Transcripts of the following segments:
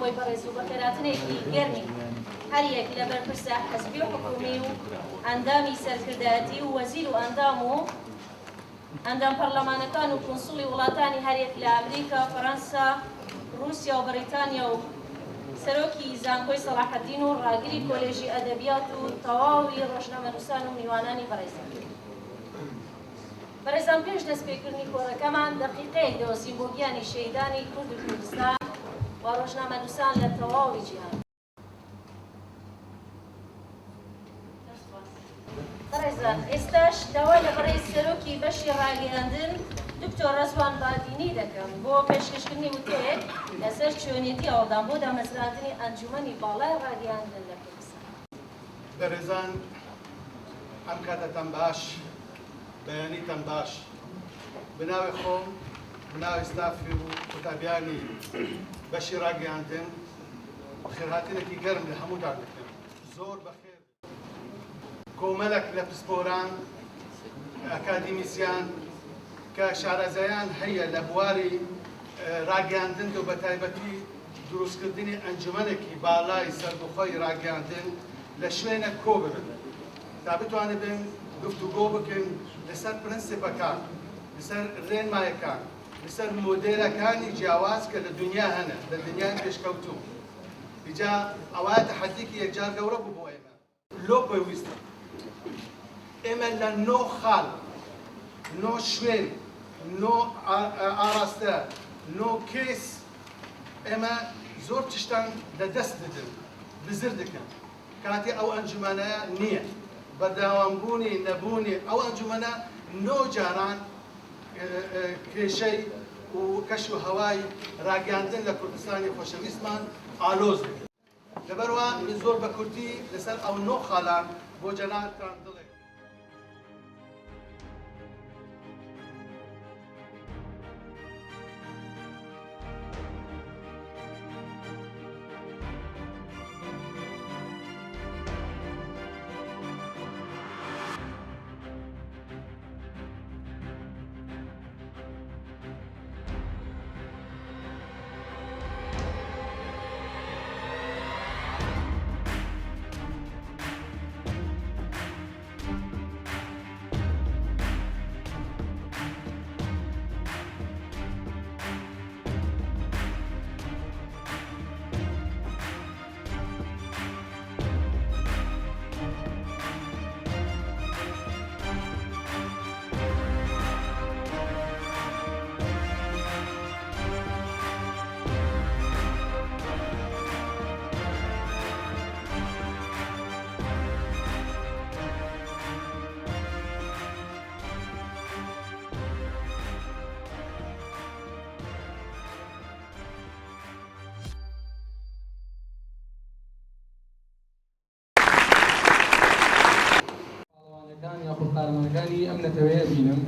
زانکۆی بەڕێز و بەخێرهاتنێکی گەرمی هەریەک لە بەرپرسە حزبی و حکومی و ئەندامی سەرکردایەتی و وەزیر و ئەندام و ئەندام پەرلەمانەکان و کونسوڵی وڵاتانی هەریەک لە ئەمریکا، فەرەنسا، ڕووسیا و بەریتانیا و سەرۆکی زانکۆی سەڵاحەدین و ڕاگری کۆلێژی ئەدەبیات و تەواوی ڕۆژنامەنووسان و میوانانی بەڕێز. بەڕێزان پێش دەستپێکردنی کۆڕەکەمان دەقیقەیەک دەوەستین بۆ گیانی شەهیدانی کورد و کوردستان و ڕۆژنامەنووسان لە تەواوی جیهان. بەڕێزان ئێستاش داوا لە بەڕێز سەرۆکی بەشی ڕاگەیاندن دکتۆر ڕەزوان بادینی دەکەم بۆ پێشکەشکردنی وتەیەک لەسەر چۆنیەتی هەوڵدان بۆ دامەزراندنی ئەنجومەنی باڵای ڕاگەیاندن لە کوردستان. بەڕێزان ئەم کاتەتان باش، بەیانیتان باش. بەناوی خۆم، بەناوی ستافی و قوتابیانی بەشی ڕاگەیاندن بەخێرهاتنێکی گەرم لە هەمووتان دەکەم. زۆر بەخێر کۆمەلەک لە پسپۆران، ئەکادیمیسیان کە شارەزایان هەیە لە بواری ڕاگەیاندن و بەتایبەتی دروستکردنی ئەنجومەنێکی باڵای سەربەخۆی ڕاگەیاندن لە شوێنێک کۆ ببن تا بتوانبن گفتوگۆ بکەن لەسەر پرنسیپەکان، لەسەر ڕێنمایەکان، لەسەر مۆدێلەکانی جیاواز کە لە دنیا هەنە، لە دنیای پێشکەوتوو. ئیجا ئەوە تەحەدیکی یەکجار گەورە بوو بۆ ئێمە. لۆ پێویستە ئێمە لە نۆ خاڵ، نۆ شوێن، نۆ ئاراستە، نۆ کەیس ئێمە زۆر تشتان لە دەست دەدەن، بزر دەکەن. کاتێ ئەو ئەنجومەنە نییە، بەردەوامبوونی نەبوونی ئەو ئەنجومەنە نۆ جاران کێشەی و کەش و هەوای ڕاگەیاندن لە کوردستانی خۆشەویستمان ئالۆز دەکرد. لەبەرئەوە من زۆر بە کورتی لەسەر ئەو نۆ خالان بۆ جەنابتان دڵێم. پاڵەوانەکان یاخود قارەمانەکانی ئەم نەتەوەیە بینم.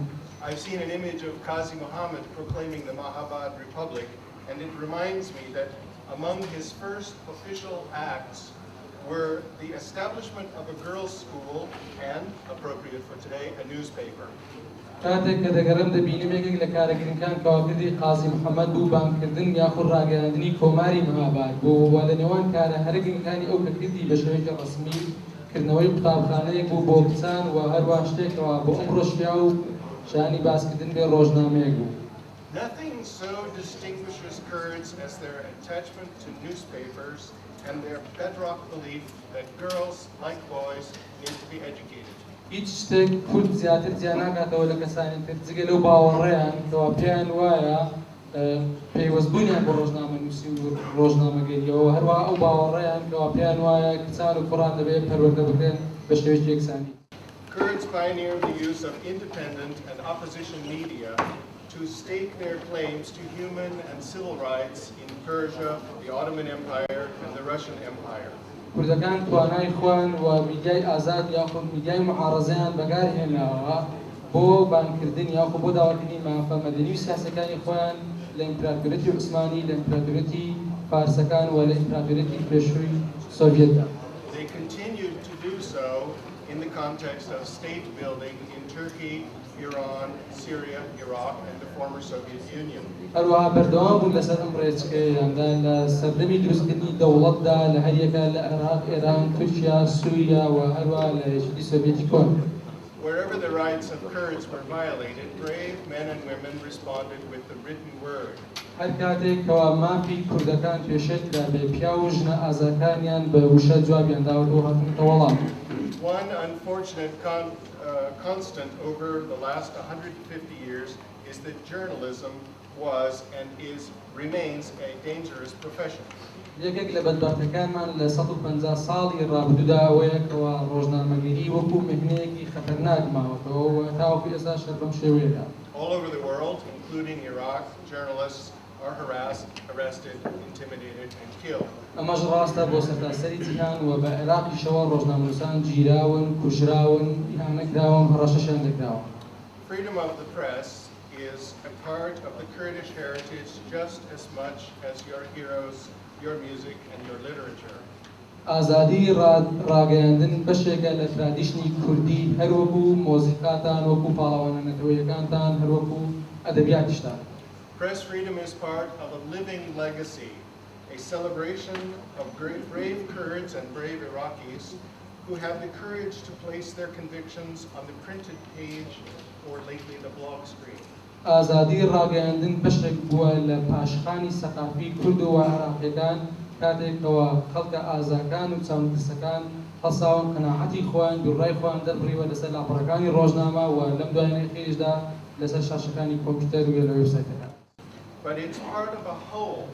I've seen an image of Qazi Muhammad proclaiming the Mahabad Republic, and it reminds me that among his first official acts were the establishment of a girls' school and, appropriate for today, a newspaper. کاتێک کە دەگەڕێم دەبینم یەکێک لە کارە گرنگکان کەوا کردی قازی محەمەد بوو بانگکردن یاخود ڕاگەیاندنی کۆماری مهاباد بوو و لە نێوان کارە هەرە گرنگەکانی ئەو کە کردی بە شێوەیەکی ڕەسمی کردنەوەی قوتابخانەیەک بوو بۆ کچان و هەروا شتێکەوە بۆ ئەمڕۆ شیاو و شایانی باسکردن بێ ڕۆژنامەیەک بوو. Nothing so distinguishes Kurds as their attachment to newspapers and their bedrock belief that girls, like boys, need to be educated. هیچ شتێک کورد زیاتر جیا ناکاتەوە لە کەسانی تر جگە لەو باوەڕەیان کەوا پێیان وایە پەیوەستبوونیان بە ڕۆژنامەنووسی و ڕۆژنامەگەرییەوە، هەروەها ئەو باوەڕەیان کەوا پێیان وایە کچان و کوڕان دەبێت پەروەردە بکرێن بە شێوەیەکی یەکسانی. Kurds pioneered the use of independent and opposition media to stake their claims to human and civil rights in Persia, the Ottoman Empire and the Russian Empire. کوردەکان توانای خۆیان و میدیای ئازاد یاخود میدیای موعارەزەیان بەکار هێناوە بۆ بانگکردن یاخود بۆ داواکردنی مافە مەدەنی و سیاسیەکانی خۆیان لە ئیمپراتۆریەتی عوسمانی، لە ئیمپراتۆریەتی فارسەکان و لە ئیمپراتۆریەتی پێشووی سۆڤیەتدا. They continued to do so in the context of state building in Turkey, Iran, Syria, Iraq, and the former Soviet Union. هەروەها بەردەوام بوون لەسەر ئەم ڕێچکەیاندا لە سەردەمی دروستکردنی دەوڵەتدا لە هەریەکە لە عێراق، ئێران، تورکیا، سووریا و هەروەها لە یەکێتی سۆڤیەتی کۆن. Wherever the rights of Kurds were violated, brave men and women responded with the written word. هەر کاتێک کەوا مافی کوردەکان پێشێل کرابێ، پیاو و ژنە ئازاکانیان بە وشە جوابیان داوەتەوە و هاتوونەتە وەڵام. One unfortunate constant over the last 150 years is that journalism was and is remains a dangerous profession. یەکێک لە بەدبەختەکانمان لە 150 ساڵی ڕابردوودا ئەوەیە کەوا ڕۆژنامەگەری وەکو میهنەیەکی خەتەرناک ماوەتەوە و تاوەکو ئێستاش هەر بەم شێوەیەیە. All over the world, including Iraq, journalists are harassed, arrested, intimidated, and killed. ئەمەش ڕاستە بۆ سەرتاسەری جیهان و بە عێراقیشەوە ڕۆژنامەنووسان گیراون، کوژراون، ئیهانە کراون، هەڕەشەشیان لێکراوە. Freedom of the press is a part of the Kurdish heritage just as much as your heroes, your music, and your literature. ئازادی ڕاگەیاندن بەشێکە لە tradition ی کوردی هەروەکو مۆزیقاتان، وەکو پاڵەوانە نەتەوەیەکانتان، هەروەکو ئەدەبیاتیشتان. Press freedom is part of a living legacy, a celebration of great, brave Kurds and brave Iraqis who have the courage to place their convictions on the printed page or lately the blog screen. ئازادی ڕاگەیاندن بەشێک بووە لە پاشخانی سەقافی کورد و عێراقیەکان کاتێکەوە خەڵکە ئازاکان و چاونەترسەکان هەڵساون قەناعەتی خۆیان بیروڕای خۆیان دەربڕیوە لەسەر لاپەڕەکانی ڕۆژنامە و لەم دوایانەی خێریشدا لەسەر شاشەکانی کۆمپیوتەر و لە وێبسایتەکان. But it's part of a whole,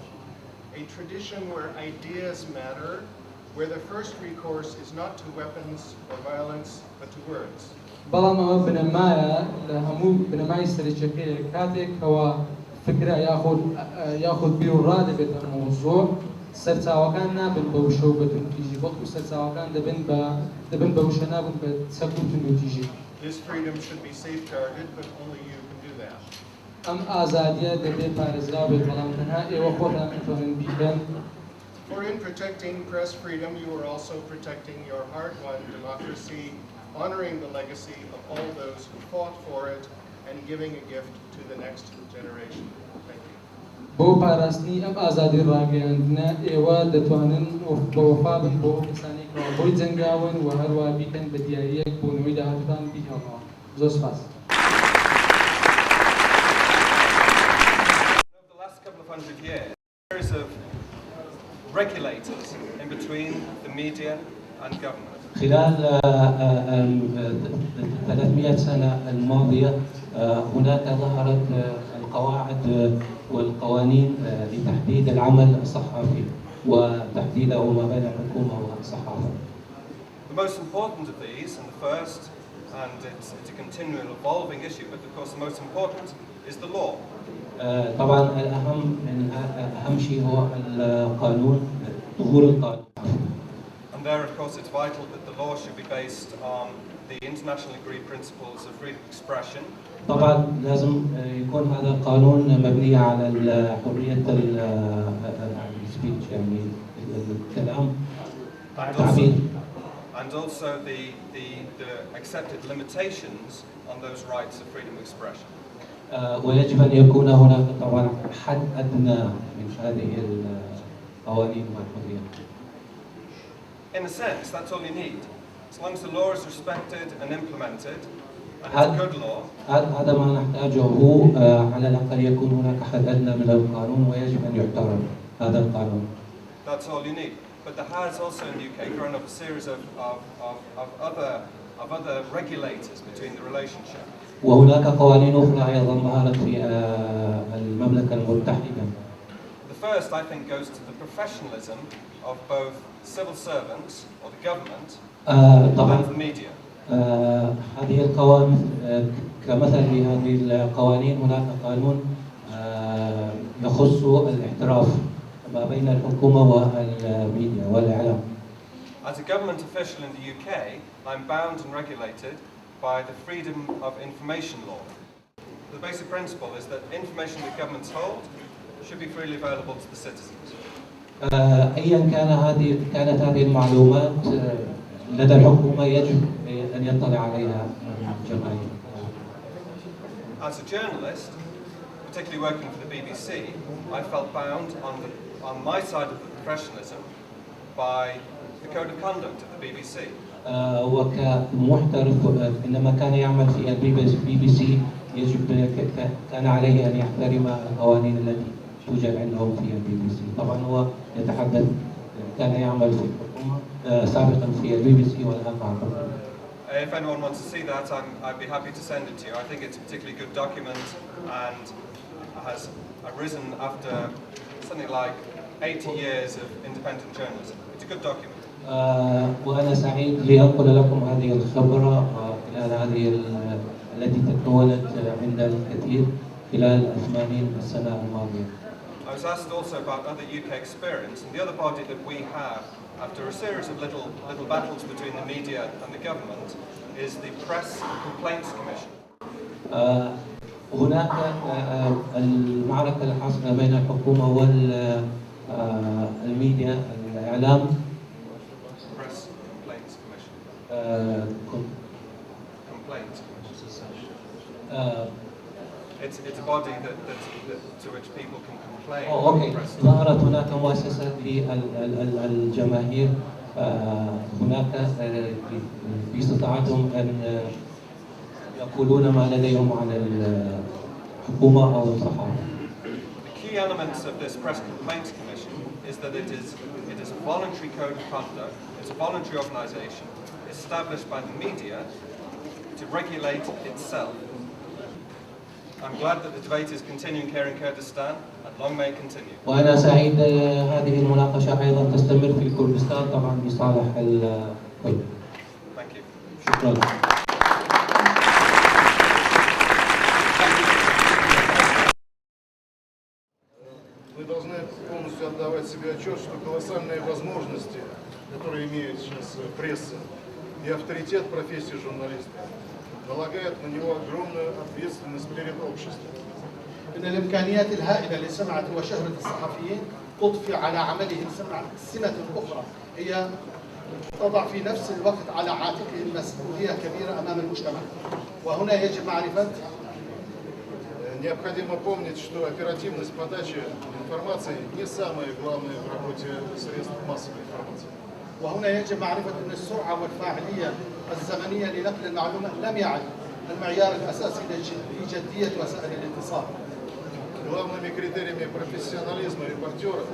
a tradition where ideas matter, where the first recourse is not to weapons or violence, but to words. بەڵام ئەمە بنەمایە لە هەموو بنەمای سەرەکیەکەیە کاتێکەوە فکرە یاخود بیر و ڕا دەبێتە مەوزوع سەرچاوەکان نابن بە وشە و بە توندوتیژی بەڵکو سەرچاوەکان دەبن بە وشە نابن بە چەک و توندوتیژی. This freedom should be safeguarded, but only you can do that. ئەم ئازادیە دەبێت پارێزراو بێت بەڵام تەنها ئێوە خۆتان ئەتوانن بیکەن. For in protecting press freedom, you are also protecting your hard-won democracy, honoring the legacy of all those who fought for it, and giving a gift to the next generation. Thank you. بۆ پاراستنی ئەم ئازادی ڕاگەیاندنە ئێوە دەتوانن بە وەفا بن بۆ ئەو کەسانەی کەوا بۆی جەنگاون و هەروە بیکەن بە دیاریەک بۆ نەوەی داهاتووتان بیهێڵنەوە. زۆر سپاس. Over the last couple of hundred years, a series of regulators in between the media and government. خلال 300 سنة الماضية هناك ظهرت القواعد والقوانين لتحديد العمل الصحفي وتحديده ما بين الحكومة والصحافة. The most important of these, and the first, and it's a continual evolving issue, but of course the most important is the law. طبعا الأهم من أهم شيء هو القانون، ظهور القانون. And there, of course, it's vital that the law should be based on the internationally agreed principles of freedom of expression. طبعا لازم يكون هذا القانون مبني على حرية ال speech، يعني الكلام، التعبير. And also the accepted limitations on those rights of freedom of expression. ويجب أن يكون هناك طبعا حد أدنى من هذه القوانين والحريات. In a sense, that's all you need. As long as the law is respected and implemented, and it's a good law, هذا ما نحتاجه، على الأقل يكون هناك حد أدنى من القانون ويجب أن يحترم هذا القانون. That's all you need. But there has also in the UK grown up a series of other regulators between the relationship. وهناك قوانين أخرى أيضا ظهرت في المملكة المتحدة. The first, I think, goes to the professionalism of both civil servants or the government طبعا and the media. هذه القوانين، كمثل لهذه القوانين، هناك قانون يخص الاحتراف ما بين الحكومة والميديا والإعلام. As a government official in the UK, I'm bound and regulated by the Freedom of Information Law. The basic principle is that information that governments hold should be freely available to the citizens. أيا كان كانت هذه المعلومات لدى الحكومة يجب أن يطلع عليها الجماهير. As a journalist, particularly working for the BBC, I felt bound on my side of the professionalism by the code of conduct of the BBC. وكمحترف عندما كان يعمل في البي بي سي يجب كان عليه ان يحترم القوانين التي توجد عندهم في البي بي سي. طبعا هو يتحدث كان يعمل في الحكومه سابقا في البي بي سي والان مع الحكومه. If anyone wants to see that, I'd be happy to send it to you. I think it's a particularly good document and has arisen after something like 80 years of independent journalism. It's a good document. وأنا سعيد لأنقل لكم هذه الخبرة خلال هذه التي تكونت عند الكثير خلال 80 سنة الماضية. I was asked also about other UK experience, and the other body that we have, after a series of little battles between the media and the government, is the Press Complaints Commission. هناك المعركة الحاصلة بين الحكومة والميديا الإعلام. Press Complaints Commission. Complaints Commission. It's a body that to which people can complain. Okay. Press. ظهرت هناك مؤسسة للجماهير، هناك باستطاعتهم أن يقولون ما لديهم عن الحكومة أو الصحافة. The key elements of this Press Complaints Commission is that it is a voluntary code of conduct, it's a voluntary organisation established by the media to regulate itself. I'm glad that the debate is continuing here in Kurdistan, and long may it continue. وأنا سعيد هذه المناقشة أيضا تستمر في كردستان طبعا بصالح الكل. Thank you. شكرا. Мы должны полностью отдавать себе отчет, что колоссальные возможности, которые имеет сейчас пресса, и авторитет профессии журналиста, налагают на него огромную ответственность перед обществом. إن الإمكانيات الهائلة لسمعة وشهرة الصحفيين تضفي على عملهم سمة أخرى هي تضع في نفس الوقت على عاتقهم مسؤولية كبيرة أمام المجتمع، وهنا يجب معرفة Необходимо помнить, что оперативность подачи информации не самое главное в работе средств массовой информации. وهنا يجب معرفة أن السرعة والفاعلية الزمنية لنقل المعلومة لم يعد المعيار الأساسي لجدية وسائل الاتصال. Главными критериями профессионализма репортера,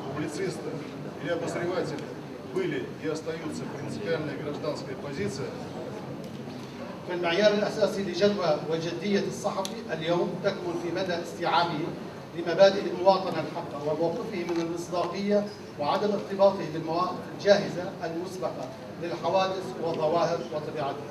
публициста или обозревателя были и остаются принципиальная гражданская позиция, فالمعيار الأساسي لجدوى وجدية الصحفي اليوم تكمن في مدى استيعابه لمبادئ المواطنة الحقة وموقفه من المصداقية وعدم ارتباطه بالمواقف الجاهزة المسبقة للحوادث والظواهر وطبيعتها.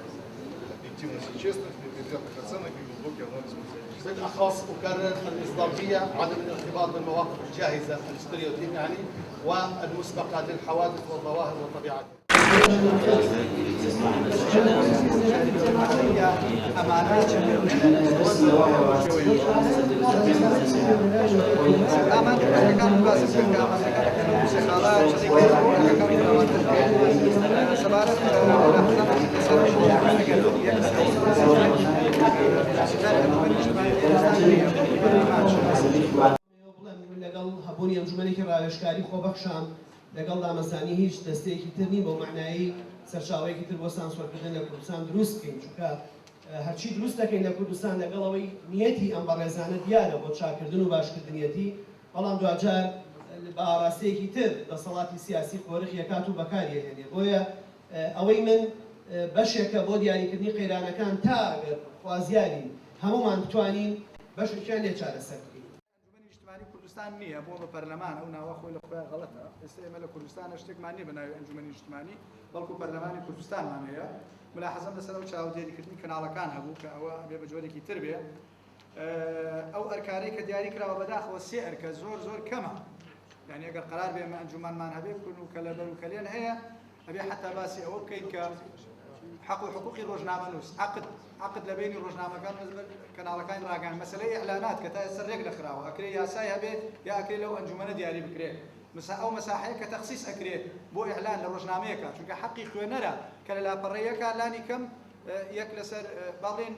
объективность и честность, непредвзятых оценок и глубокий анализ материалов. بالأخص أكرر المصداقية، عدم الارتباط بالمواقف الجاهزة ال stéréotype يعني والمسبقة للحوادث والظواهر وطبيعتها. لەگەڵ هەبوونی ئەنجومەنێکی ڕاوێژکاری خۆبەخشام، لەگەڵ دامەزرانی هیچ دەستەیەکی تر نیم بەو معنایی سەرچاوەیەکی تر بۆ سانسۆرکردن لە کوردستان دروست بکەین، چونکە هەرچی دروست دەکەین لە کوردستان لەگەڵ ئەوەی نیەتی ئەم بەڕێزانە دیارە بۆ چاکردن و باشکردنیەتی، بەڵام دوجار بە ئاراستەیەکی تر دەسەڵاتی سیاسی قۆرخ ئەکات و بەکاریێنێ. بۆیە ئەوەی من بەشێکە بۆ دیاریکردنی قەیرانەکان تا ئەگەر خوازیارین هەمومان بتوانین بەشێکیان لێ چارەسەر بکەین. نیشتمانی کوردستان نییە بۆ بە پەرلەمان، ئەو ناوە خۆی لە خۆیان غەڵەتە. ئێستا ئێمە لە کوردستانە شتێکمان نییە بە ناوی ئەنجومەنی نیشتمانی، بەڵکو پەرلەمانی کوردستانمان هەیە. ملاحەزەم لەسەر ئەو چاودێریکردنی کەناڵەکان هەبوو کە ئەوە بێ بە جۆرێکی تر بێ. ئەو ئەرکارەی کە دیاری کراوە بەداخەوە سێ ئەرکە زۆر زۆر کەمە. یعنی ئەگەر قرار بێ ئێمە ئەنجومەنمان هەبێ کون و کەلەبەر و کەلێن هەیە، ئەبێ حتا باسی ئەوە بکەین کە حەق و حقوقی ڕۆژنامەنووس، عقد لە بینی ڕۆژنامەکان کەناڵەکانی ڕاگەیان، مەسەلەی ئیعلانات کە تا ئێستا ڕێک نەخراوە، ئەکرێ یاسای هەبێ یا ئەکرێ لەو ئەنجومەنە دیاری بکرێ. مثلا ئەو مەساحەیە کە تەخسیس ئەکرێ بۆ ئیعلان لە ڕۆژنامەیەکە، چونکە حەقی خوێنەرە کە لە لاپەڕەیەکە لانی کەم یەک لەسەر باڵێن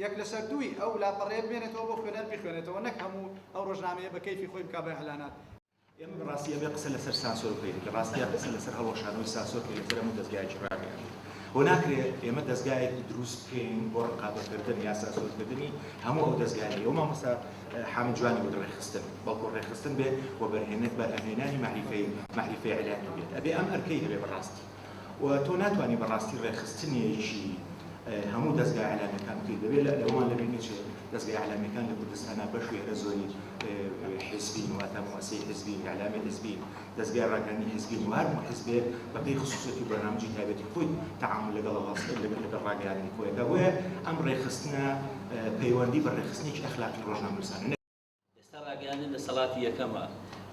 یەک لەسەر دووی ئەو لاپەڕەیە بمێنێتەوە بۆ خوێنەر بیخوێنێتەوە نەک هەموو ئەو ڕۆژنامەیە بە کەیفی خۆی بکا بە ئیعلانات. ئێمە بەڕاستی ئەبێ قسە لەسەر سانسۆر بکەین، لە ڕاستیا قسە لەسەر هەڵوەشانەوەی سانسۆر بکەین لەسەر هەموو دەزگایەکی ڕاگەیاندن. بۆ ناکرێ ئێمە دەزگایەک دروست بکەین بۆ ڕقابەکردن یا سانسۆرکردنی هەموو ئەو دەزگایانەی ئەو مامۆستا حامد جوانی وت ڕێکخستن، بەڵکو ڕێکخستن بێ و بەرهێنەر بەرهەمهێنانی مەعریفەی مەعریفەی ئیعلامی بێت. ئەبێ ئەم ئەرکەی هەبێ بەڕاستی. و تۆ ناتوانی بەڕاستی ڕێکخستنێکی هەموو دەزگا ئیعلامیەکان بکەیت دەبێت لە ئەومان لەبیر نەچێت دەزگا ئیعلامیەکان لە کوردستانا بەشی هەرە زۆری حیزبین واتە موئەسەی حیزبین ئیعلامی حیزبین دەزگای ڕاگەیاندنی حیزبین و هەر حیزبێک بەپێی خصوصیەت و بەرنامجی تایبەتی خۆی تەعامول لەگەڵ لەگەڵ ڕاگەیاندنی خۆیەکە بۆیە ئەم ڕێکخستنە پەیوەندی بە ڕێکخستنێکی ئەخلاقی ڕۆژنامەنووسانە ئێستا ڕاگەیاندن دەسەڵاتی یەکەمە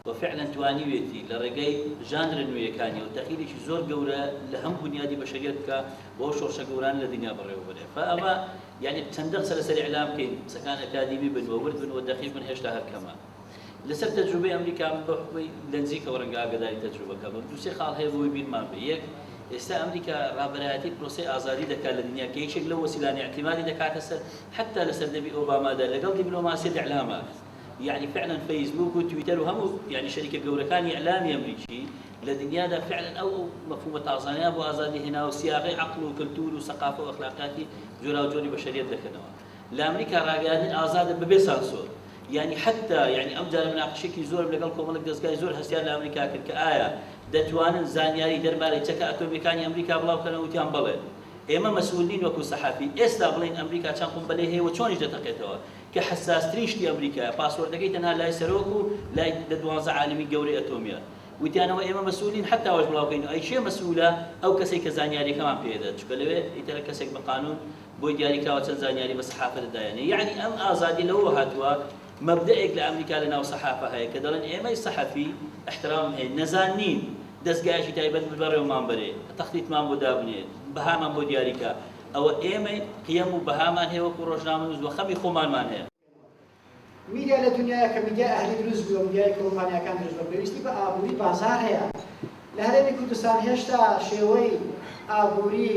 و فعلەن توانیوێتی لە ڕێگەی ژانرە نوێیەکانیەوە تەغیرێکی زۆر گەورە لە هەم بونیادی بەشەریەت بکا و ئەو شۆڕشە گەورانە لە دنیا بەڕێوە بەرێ فا ئەمە یانی چەندە قسە لەسەر ئیعلام بکەین قسەکان ئەکادیمی بن و ورد بن و دەقیق بن هێشتا هەر کەمە. لەسەر تەجروبەی ئەمریکا من بە حوکمی لە نزیکەوە ڕەنگە ئاگەداری تەجروبەکە بم دوو سێ خاڵ هەیە بۆی بیرمان بێ یەک ئێستا ئەمریکا ڕابەرایەتی پرۆسەی ئازادی دەکات لە دنیا کە یەکێک لەو وەسیلانە ئیعتیمادی دەکاتە سەر حەتتا لە سەردەمی ئۆبامادا لەگەڵ دیبلۆماسیەت ئیعلاما یەعنی فعلەن فەیسبووک و تویتەر و هەموو یەعنی شەریکە گەورەکانی ئیعلامی ئەمریکی لە دنیادا فعلەن ئەو ئەو مەفهومە تازانەیان بۆ ئازادی هێناوە سیاغەی عەقڵ و کەلتوور و سەقافە و ئەخلاقیاتی جۆراوجۆری بەشەریەت دەکەنەوە لە ئەمریکا ڕاگەیاندن ئازادە بەبێ سانسۆر یانی حەتتا یانی ئەم جارە مناقشەیەکی زۆرم لەگەڵ کۆمەڵێک دەزگای زۆر هەستیار لە ئەمریکا کرد کە ئایا دەتوانن زانیاری دەربارەی چەکە ئەتۆمیەکانی ئەمریکا بڵاو کەنەوە وتیان بەڵێ ئێمە مەسئول نین وەکو سەحافی ئێستا بڵێین ئەمریکا چەند قومبەلەی هەیە و چۆنیش دەتەقێتەوە کە حەساسترین شتی ئەمریکایە password ەکەی تەنها لای سەرۆک و لای دە دوانزە عالمی گەورەی ئەتۆمیە وتیانەوە ئێمە مەسئولین حەتا ئەوەش بڵاو کەینەوە ئەی کێ مەسئولە ئەو کەسەی کە زانیاریەکەمان پێ دەدات چونکە لەوێ ئیتر کەسێک بە قانون بۆی دیاری کراوە چەند زانیاری بە سەحافە دەدایەنێ یەعنی ئەم ئازادیە لەوەوە هاتووە مەبدەئێک لە ئەمریکا لە ناو سەحافە هەیە کە دەڵێن ئێمەی سەحەفی ئیحترامم هەیە نەزان نین دەزگایەکی تایبەت بەڕێوەمان بەرێ تەختیتمان بۆ دابنێ بەهامان بۆ دیاری کا ئەوە ئێمەی قیەم و بەهامان هەیە وەکو ڕۆژنامەنووس وە خەمی خۆمانمان هەیە. میدیا لە دونیایە کە میدیای ئەهلی دروست بووە، میدیای کۆمپانیاکان دروست بووە، پێویستی بە ئابووری بازاڕ هەیە. لە هەرێمی کوردستان هێشتا شێوەی ئابووری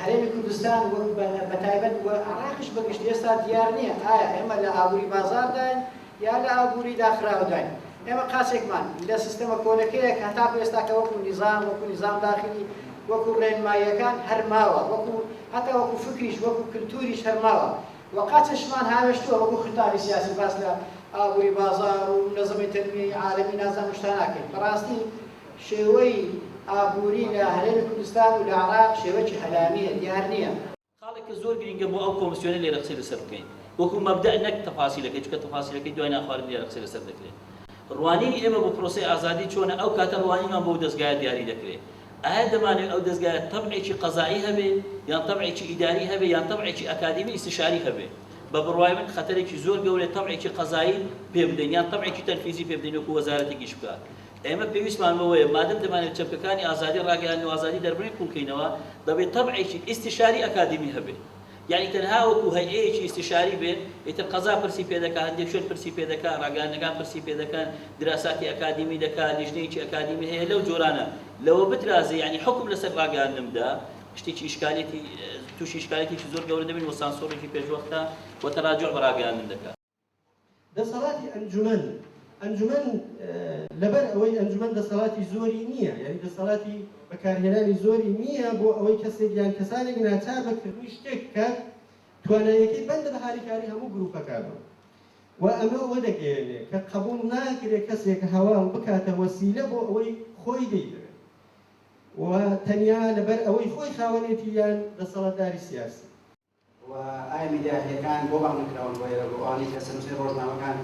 هەرێمی کوردستان وەک بە تایبەت و عێراقیش بە گشتی ئێستا دیار نییە ئایا ئێمە لە ئابووری بازاڕداین یا لە ئابووری داخراوداین. ئێمە قاچێکمان لە سیستەمە کۆنەکەیە کە هەتاکو ئێستا کە وەکو نیزام، وەکو نیزام داخلی، وەکو ڕێنماییەکان هەر ماوە، وەکو هەتا وەکو فکریش، وەکو کلتوریش هەر ماوە. و قاچێکشمان هاوێشتووە وەکو خیتابی سیاسی باس لە ئابووری بازاڕ و منەزەمەی تەنمیەی عالەمی نازانم شتان ناکەین. بەڕاستی شێوەی ئابووری لە هەرێمی کوردستان و لە عێراق شێوەیەکی هەلامییە، دیار نییە. خاڵێک کە زۆر گرینگە بۆ ئەو کۆمسیۆنە لێرە قسەی لەسەر بکەین وەکو مەبدەئ نەک تەفاسیلەکەی چونکە تەفاسیلەکەی دوای نانخواردن لێرە قسەی لەسەر دەکرێت ڕوانینی ئێمە بۆ پرۆسەی ئازادی چۆنە ئەو کاتە ڕوانینمان بۆ دەزگایە دیاری دەکرێت ئایا دەمانەوێت ئەو دەزگایە تەبعێکی قەزایی هەبێ یان تەبعێکی ئیداری هەبێ یان تەبعێکی ئەکادیمی ئیستیشاری هەبێ؟ بە بڕوای من خەتەرێکی زۆر گەورەیە تەبعێکی قەزایی پێ بدەین یان تەبعێکی تەنفیزی پێ بدەین وەکو وەزارەتێکیش بکات. ئێمە پێویستمان بەوەیە مادەم دەمانەوێت چەمکەکانی ئازادی ڕاگەیاندن و ئازادی دەربڕین قووڵکەینەوە، دەبێت تەبعێکی ئیستیشاری ئەکادیمی هەبێ. یەعنی تەنها وەکو هەیئەیەکی ئیستیشاری بێ، ئیتر قەزا پرسی پێ دەکا، هەندێک شوێن پرسی پێ دەکا، ڕاگەیاندنەکان پرسی پێ دەکەن، دراساتی ئەکادیمی دەکا، لیژنەیەکی ئەکادیمی هەیە، لەو جۆرانە. لەوە بترازێ یەعنی حوکم لەسەر ڕاگەیاندن بدا، شتێکی ئیشکالیەتی تووشی ئیشکالیەتێکی زۆر گەورە دەبین و سانسۆڕێکی پێشوەختە و تەراجوع بە ڕاگەیاندن دەکا. دەسەڵاتی ئەنجومەن، ئەنجومەن لەبەر ئەوەی ئەنجومەن دەسەڵاتی زۆری نییە، یانی دەسەڵاتی بەکارهێنانی زۆری نییە بۆ ئەوەی کەسێک یان کەسانێک ناچار بە کردنی شتێک بکات، تواناییەکەی بەندە بە هاریکاری هەموو گروپەکانەوە و ئەمە ئەوە دەگەیەنێ کە قەبوڵ ناکرێ کەسێک هەواڵ بکاتە وەسیلە بۆ ئەوەی خۆی دەیەوێت و تەنیا لەبەر ئەوەی خۆی خاوەنێتی یان دەسەڵاتداری سیاسی. و ئایا میدیا ئەهلیەکان بۆ بانگ نەکراون بۆ ئێرە بۆ ئەوانەی کە سەرنووسەری ڕۆژنامەکان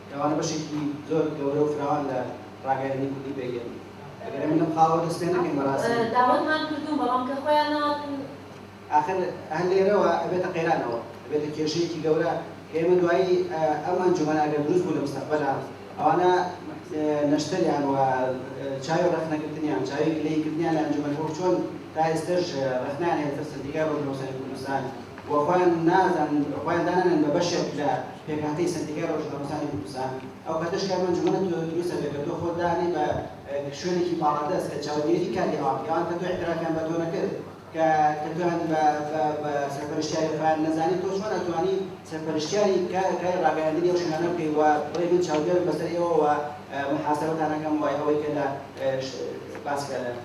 کە ئەوانە بەشێکی زۆر گەورە و فراوان لە ڕاگەیاندنی کوردی پێکدێن ئەگەر ئێمە لەم خاڵەوە دەست پێ نەکەین بەڕاستی. داوەتمان کردوون بەڵام کە خۆیان نەهاتن. ئاخر هەر لێرەوە ئەبێتە قەیرانەوە ئەبێتە کێشەیەکی گەورە کە ئێمە دوایی ئەم ئەنجومەنە ئەگەر دروست بوو لە مستەقبەلا ئەوانە نەشتەریان و چاوی ڕەخنەگرتنیان، چاوی گلەیی کردنیان لە ئەنجومەن وەک چۆن تا ئێستەش ڕەخنەیان هەیە لەسەر سەندیکای ڕۆژنامەنووسانی کوردستان و خۆیان نازانن خۆیان دانانێن بە بەشێک لە پێکهاتەی سەندیکای ڕۆژنامەنووسانی کوردستان ئەو کاتەش کە ئەم ئەنجومەنە دروست ئەبێ کە تۆ خۆت دانێی بە شوێنێکی باڵادەست کە چاودێری کاری ئەوان بکەی ئەوان کە تۆ ئیعترافیان بە تۆ نەکرد. کە کە تۆیان بە بە بە سەرپەرشتیاری خۆیان نەزانی تۆ چۆن ئەتوانی سەرپەرشتیاری کاری ڕاگەیاندنی ئەو شوێنانە بکەی و بڵێی من چاودێرم بەسەر ئێوە و موحاسەبەتان ئەکەم و ئەوەی کە لە باس کرا لە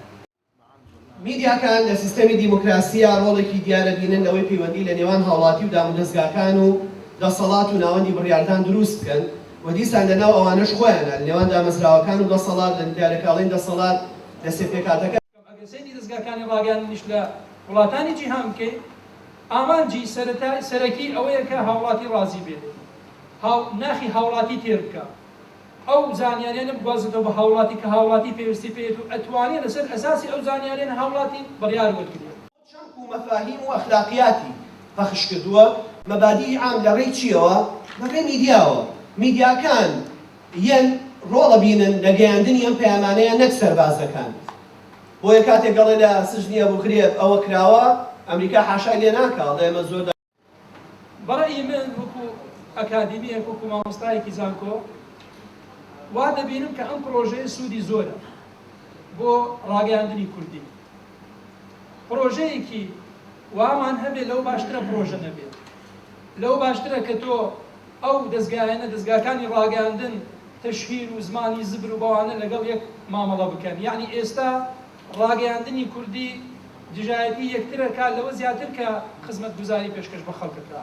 میدیاکان لە سیستەمی دیموکراسییا ڕۆڵێکی دیار ئەبینن لەوەی پەیوەندی لە نێوان هاوڵاتی و دامودەزگاکان و دەسەڵات و ناوەندی بڕیاردان دروست بکەن و دیسان لە ناو ئەوانەش خۆیانا لە نێوان دامەزراوەکان و دەسەڵات لە دیارەکاڵین دەسەڵات لە سێ پێکهاتەکە. ئەگەر سەیری دەزگاکانی ڕاگەیاندنیش لە وڵاتانی جیهان بکەی ئامانجی سەرەتا سەرەکی ئەوەیە کە هاوڵاتی ڕازی بێت هاو ناخی هاوڵاتی تێر بکا ئەو زانیاریانە بگوازێتەوە بە هاوڵاتی کە هاوڵاتی پێویستی پێیەت و ئەتوانێ لەسەر ئەساسی ئەو زانیاریانە هاوڵاتی بڕیار وەرگرێت. چەمک و مەفاهیم و ئەخلاقیاتی پەخش کردووە، مەبادیئی عام لە ڕێی چییەوە؟ لە ڕێی میدیاوە. میدیاکان یەن ڕۆڵ ئەبینن لە گەیاندنی ئەم پەیامانەیان نەک سەربازەکان. بۆیە کاتێک ئەڵێ لە سجنی ئەبوغرێب ئەوە کراوە، ئەمریکا حاشای لێ ناکا، ئەڵێ ئێمە زۆر. بەڕەئی من وەکو ئەکادیمیەک وەکو مامۆستایەکی زانکۆ وا دەبینم کە ئەم پڕۆژەیە سوودی زۆرە بۆ ڕاگەیاندنی کوردی. پڕۆژەیەکی وامان هەبێ لەوە باشترە پڕۆژە نەبێ. لەوە باشترە کە تۆ ئەو دەزگایانە دەزگاکانی ڕاگەیاندن تەشهیر و زمانی زبر و بەوانە لەگەڵ یەک مامەڵە بکەن. یەعنی ئێستا ڕاگەیاندنی کوردی دژایەتی یەکتر ئەکا لەوە زیاتر کە خزمەتگوزاری پێشکەش بە خەڵک ئەکا.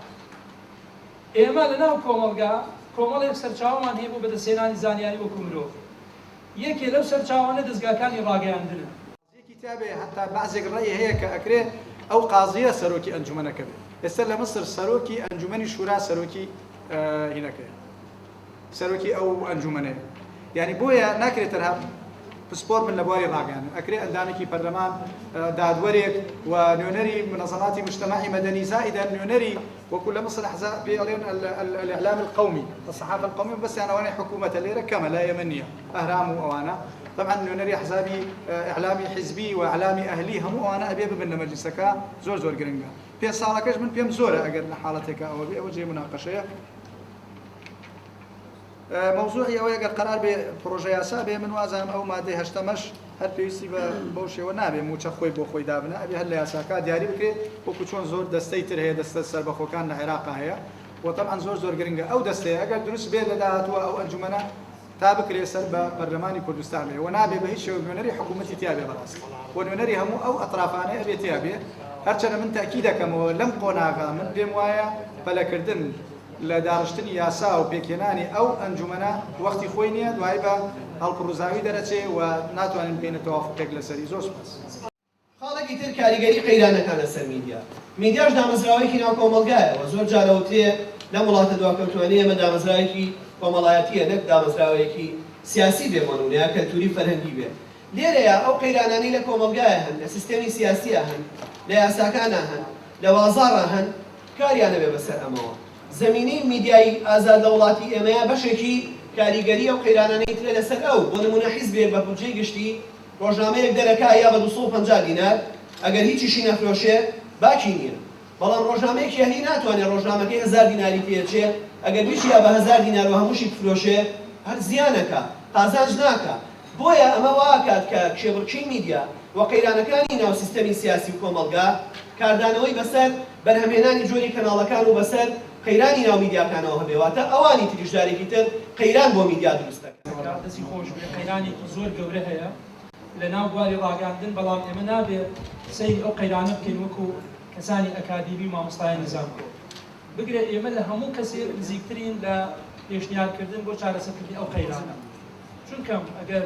ئێمە لەناو کۆمەڵگا کۆمەڵێک سەرچاوەمان هەیە بۆ بەدەستهێنانی زانیاری وەکو مرۆڤ. یەکێ لەو سەرچاوانە دەزگاکانی ڕاگەیاندنە. قازیەکی تیا بێ هەتا بەعزێک ڕەئی هەیە کە ئەکرێ ئەو قازیە سەرۆکی ئەنجومەنەکە بێ ئێستا لە مسر سەرۆکی ئەنجومەنی شورا سەرۆکی هینەکەیە سەرۆکی ئەو ئەنجومەنەیە یعنی بۆیە ناکرێت تەنها پسپۆر بن لە بواری ڕاگەیاندن ئەکرێ ئەندامێکی پەرلەمان دادوەرێک و نوێنەری منەزەماتی مجتەمەعی مەدەنی زائیدە نوێنەری وەکو لە مصر ئەحزاب پێ ئەڵێن الإعلام القومي الصحافة القومية بەس یان ئەوانەی حکوومەتە لێرە کەمە لای ئێمە نییە ئەهرام و ئەوانە طبعا نوێنەری ئەحزابی ئیعلامی حیزبی و ئیعلامی ئەهلی هەموو ئەوانە ئەبێ ببن لە مەجلیسەکە زۆر زۆر گرنگە پێنج ساڵەکەش من پێم زۆرە ئەگەر لە حاڵەتێکا ئەوە بێ ئەوە جێی مناقەشەیە مەوزوعی ئەوەی ئەگەر قەرار بێ پڕۆژە یاسا بێ من وازانم ئەو مادەی هەشتەمەش هەر پێویستی بە بەو شێوە نابێ مووچە خۆی بۆ خۆی دابنا ئەبێ هەر لە یاساکە دیاری بکرێ وەکو چۆن زۆر دەستەی تر هەیە دەستە سەربەخۆکان لە عێراقا هەیە و تەبعەن زۆر زۆر گرنگە ئەو دەستەیە ئەگەر دروست بێت لە داهاتووە ئەو ئەنجومەنە تا بکرێ سەر بە پەرلەمانی کوردستان بێ و نابێ بە هیچ شێوەیەک نوێنەری حکوومەتی تیا بێ بەڕاستی و نوێنەری هەموو ئەو ئەترافانەی ئەبێ تیا بێ هەرچەنە من تەئکید ئەکەمەوە لەم قۆناغە من پێم وایە پەلەکردن لە داڕشتنی یاسا و پێکهێنانی ئەو ئەنجومەنە وەختی خۆی نییە دوایی بە هەڵپڕوزاوی دەرەچێ و ناتوانین بگەینە تەوافوقێک لەسەری زۆر سوپاس. خاڵێکی تر کاریگەری قەیرانەکانە سەر میدیا. میدیاش دامەزراوەیەکی ناو کۆمەڵگایە و زۆر جار ئەوترێ لەم وڵاتە دواکەوتوانەی ئێمە دامەزراوێکی کۆمەڵایەتییە نەک دامەزراوەیەکی سیاسی بێ بۆ نمونە یا کەلتوری فەرهەنگی بێ. لێرەیا ئەو قەیرانانەی لە کۆمەڵگایا هەن، لە سیستێمی سیاسیا هەن، لە یاساکانا هەن، لە بازاڕا هەن، کاریان ئەبێ بەسەر ئەمەوە. زەمینەی میدیای ئازاد لە وڵاتی ئێمەیا بەشێکی کاریگەری ئەو قەیرانانەی ترە لەسەر ئەو، بۆ نمونە حیزبێک بە بودجەی گشتی ڕۆژنامەیەک دەرەکا یا بە 250 دینار ئەگەر هیچیشی نەفرۆشێ باکی نیە بەڵام ڕۆژنامەیەکی ئەهلی ناتوانێ ڕۆژنامەکەی هەزار دیناری پێچێ ئەگەر بیشیا بە هەزار دینار و هەمووشی بفرۆشێ هەر زیانەکا قازانج ناکا بۆیە ئەمە واکات کە کێبڕکێی میدیا و قەیرانەکانی ناو سیستەمی سیاسی و کۆمەڵگا کاردانەوەی بەسەر بەرهەمهێنانی جۆری کەناڵەکان و بەسەر قەیرانی ناو میدیاکانەوە هەبێ واتە ئەوانی تریش جارێکی تر قەیران بۆ میدیا دروست دەکەن. کاک دەستی خۆش بێ قەیرانێکی زۆر گەورە هەیە لە ناو بواری ڕاگەاندن بەڵام ئێمە نابێ سەیری ئەو قەیرانە بکەین وەکو کەسانی ئەکادیمی و مامۆستایانی زانکۆ بگرە ئێمە لە هەموو کەسێک نزیکترین لە پێشنیار کردن بۆ چارەسەرکردنی ئەو قەیرانە چونکەم ئەگەر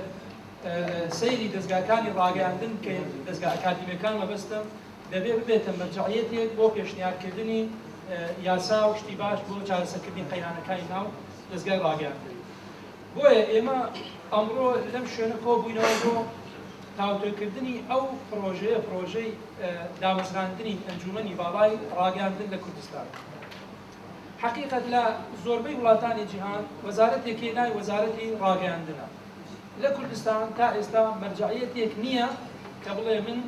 سەیری دەزگاکانی ڕاگەیاندن بکەین دەزگا ئەکادیمیەکان مەبەستم دەبێ ببێتە مەرجەعیەتێک بۆ پێشنیارکردنی یاسا و شتی باش بۆ چارەسەرکردنی قەیرانەکانی ناو دەزگای ڕاگەیاندن. بۆیە ئێمە ئەمڕۆ لەم شوێنە کۆبووینەوە بۆ تاوتوێکردنی ئەو پڕۆژەیە، پڕۆژەی دامەزراندنی ئەنجوومەنی باڵای ڕاگەیاندن لە کوردستان. حەقیقەت لە زۆربەی وڵاتانی جیهان وەزارەتێک هەیە ناوی وەزارەتی ڕاگەیاندنە. لە کوردستان تا ئێستا مەرجەعیەتێک نییە کە بڵێ من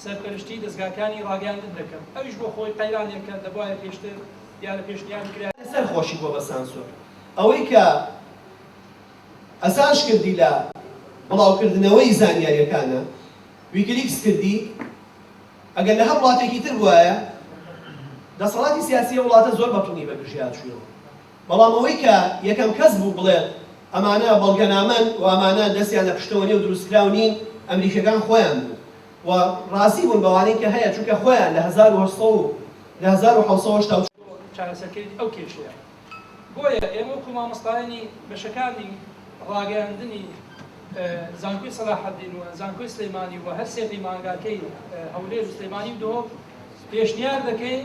سەرپەرشتی دەزگاکانی ڕاگەیاندن دەکەم، ئەویش بۆ خۆی قەیرانێکە دەبوایە پێشتر دیارە پێشنیار بکرایە. لەسەر خۆشی بووە بە سانسۆر. ئەوەی کە ئەسانج کردی لە بڵاوکردنەوەی زانیاریەکانە، ویکیلیکس کردی. ئەگەر لە هەر وڵاتێکی تر بوایە دەسەڵاتی سیاسی ئەو وڵاتە زۆر بە توندی بە گژیا چوویەوە. بەڵام ئەوەی کە یەکەم کەس بوو بڵێت ئەمانە بەڵگەنامەن و ئەمانە دەستیان لە پشتەوە نیە و دروستکراو نین ئەمریکیەکان خۆیان بوون و ڕازی بوون بەوانەی کە هەیە چونکە خۆیان لە 1800 و لە 1784 بۆ چارەسەرکردنی ئەو کێشەیە. بۆیە ئێمە وەکو مامۆستایانی بەشەکانی ڕاگەیاندنی زانکۆی سەلاحەدین و زانکۆی سلێمانی و هەر سێ پەیمانگاکەی هەولێر و سلێمانی و دهۆک پێشنیار دەکەین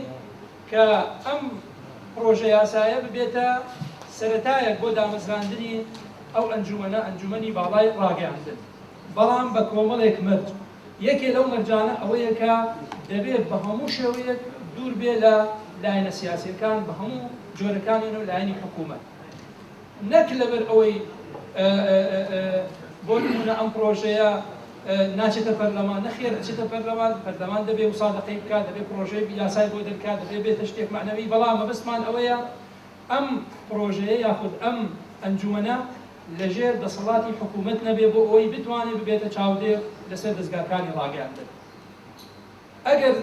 کە ئەم پڕۆژە یاسایە ببێتە سەرەتایەک بۆ دامەزراندنی ئەو ئەنجومەنە، ئەنجومەنی باڵای ڕاگەیاندن، بەڵام بە کۆمەڵێک مەرج، یەکێ لەو مەرجانە ئەوەیە کە دەبێت بە هەموو شێوەیەک دوور بێ لە لایەنە سیاسیەکان بە هەموو جۆرەکانیان و لایەنی حکوومەت. نەک لەبەر ئەوەی بۆ نموونە ئەم پڕۆژەیە ناچێتە پەرلەمان، نەخێر ئەچێتە پەرلەمان، پەرلەمان دەبێ مسادەقەی بکات، دەبێ پڕۆژەی یاسای بۆ دەرکات، دەبێ بێتە شتێک مەعنەوی، بەڵام مەبەستمان ئەوەیە ئەم پڕۆژەیە یاخود ئەم ئەنجومەنە لەژێر دەسەڵاتی حکوومەت نەبێ بۆ ئەوەی بتوانێ ببێتە چاودێر لەسەر دەزگاکانی ڕاگەیاندن. ئەگەر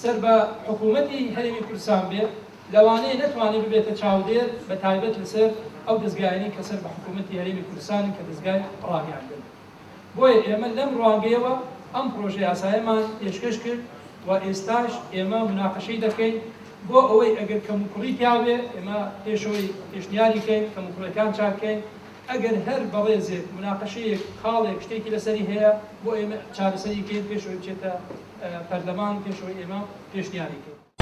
سەر بە حکوومەتی هەرێمی کوردستان بێ، لەوانەیە نەتوانێ ببێتە چاودێر بە تایبەت لەسەر ئەو دەزگایانەی کە سەر بە حکوومەتی هەرێمی کوردستانن کە دەزگای ڕاگەیاندنن. بۆیە ئێمە لەم ڕوانگەیەوە ئەم پڕۆژە یاسایەمان پێشکەش کرد و ئێستاش ئێمە موناقەشەی دەکەین بۆ ئەوەی ئەگەر کەموکوڕی تیا بێ ئێمە پێشەوەی پێشنیاری کەین، کەموکوڕیەکان چاک کەین. ئەگەر هەر بەڕێزێک موناقەشەیەک، خاڵێک، شتێکی لەسەری هەیە بۆ ئێمە چارەسەری کەین پێش ئەوەی بچێتە پەرلەمان، پێش ئەوەی ئێمە پێشنیاری کەین.